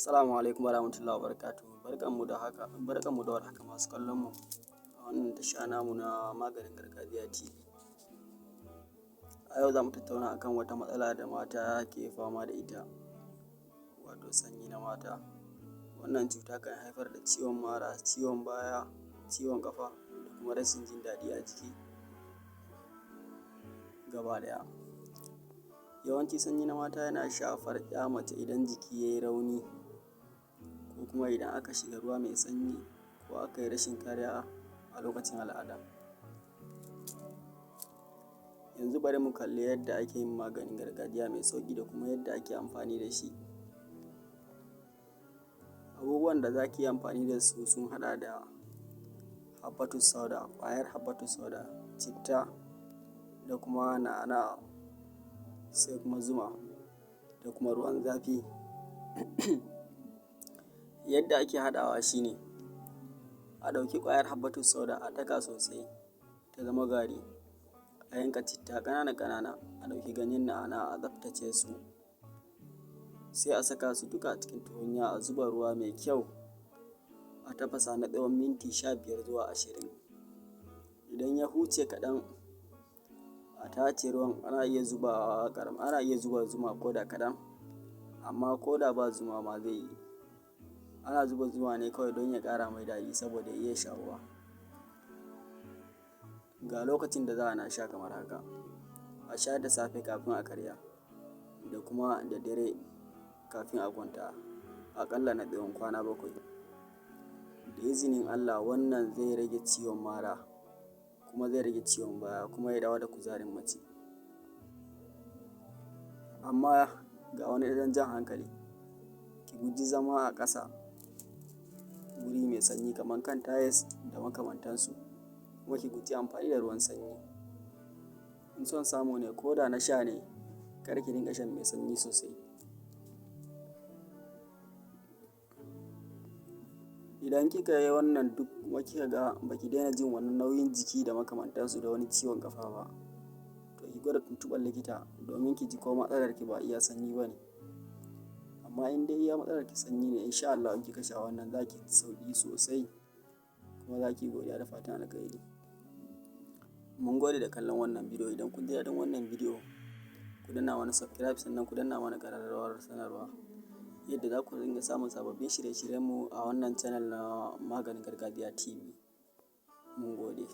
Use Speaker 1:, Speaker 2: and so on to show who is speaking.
Speaker 1: Assalamu alaikum warahmatullahi wabarakatuh. Barkanmu da haka, barkanmu da warhaka masu kallon mu a wannan tasha namu na Maganin Gargajiya TV. A yau za mu tattauna akan wata matsala da mata ke fama da ita, wato sanyi na mata. Wannan cuta kan haifar da ciwon mara, ciwon baya, ciwon ƙafa da kuma rashin jin daɗi a jiki gaba ɗaya. Yawanci sanyi na mata yana shafar ‘ya mace idan jiki ya yi rauni, ko kuma idan aka shiga ruwa mai sanyi, ko aka yi rashin kariya a lokacin al'ada. Yanzu bari mu kalli yadda ake yin maganin gargajiya mai sauƙi da kuma yadda ake amfani da shi. Abubuwan da za ki yi amfani da su sun haɗa da habbatus sauda, ƙwayar habbatus sauda, citta da kuma na'ana'a, sai kuma zuma da kuma ruwan zafi. Yadda ake haɗawa shi ne, a ɗauki ƙwayar habbatus sauda a daka sosai ta zama gari, a yanka citta ƙanana-ƙanana, a ɗauki ganyen na'ana'a a tsaftace su, sai a saka su duka a cikin tukunya a zuba ruwa mai kyau, a tafasa na tsawon minti 15 zuwa 20. Idan ya huce kaɗan, a tace ruwan, ana iya zuba zuma ko da kaɗan, amma ko da ba zuma ma zai yi. Ana zuba zuma ne kawai don ya ƙara mai daɗi saboda ya iya shawuwa. Ga lokacin da za ana sha kamar haka: a sha da safe kafin a karya, da kuma da dare kafin a kwanta, aƙalla na tsawon kwana 7. Da izinin Allah wannan zai rage ciwon mara, kuma zai rage ciwon baya, kuma ya dawo da kuzarin mace. Amma ga wani ɗan jan hankali, ki guji zama a ƙasa wuri mai sanyi kamar kan tiles da makamantansu, kuma ki guji amfani da ruwan sanyi. In son samu ne ko da na sha ne, kar ki dinga shan mai sanyi sosai. Idan kika yi wannan duk kuma kika ga ba ki daina jin wannan nauyin jiki da makamantansu da wani ciwon ƙafa ba, to ki gwada tuntuɓar likita domin ki ji ko matsalarki ba iya sanyi ba ne. Amma in dai iya matsalarki sanyi ne, insha Allahu in kika sha wannan za ki ji sauƙi sosai, kuma za ki yi godiya da fatan alkhairi. Mun gode da kallon wannan bidiyo. Idan kun ji daɗin wannan bidiyo, ku danna mana subscribe, sannan ku danna mana ƙararrawar sanarwa, yadda za ku dinga samun sababbin shirye-shiryenmu a wannan channel na Maganin Gargajiya TV. Mun gode.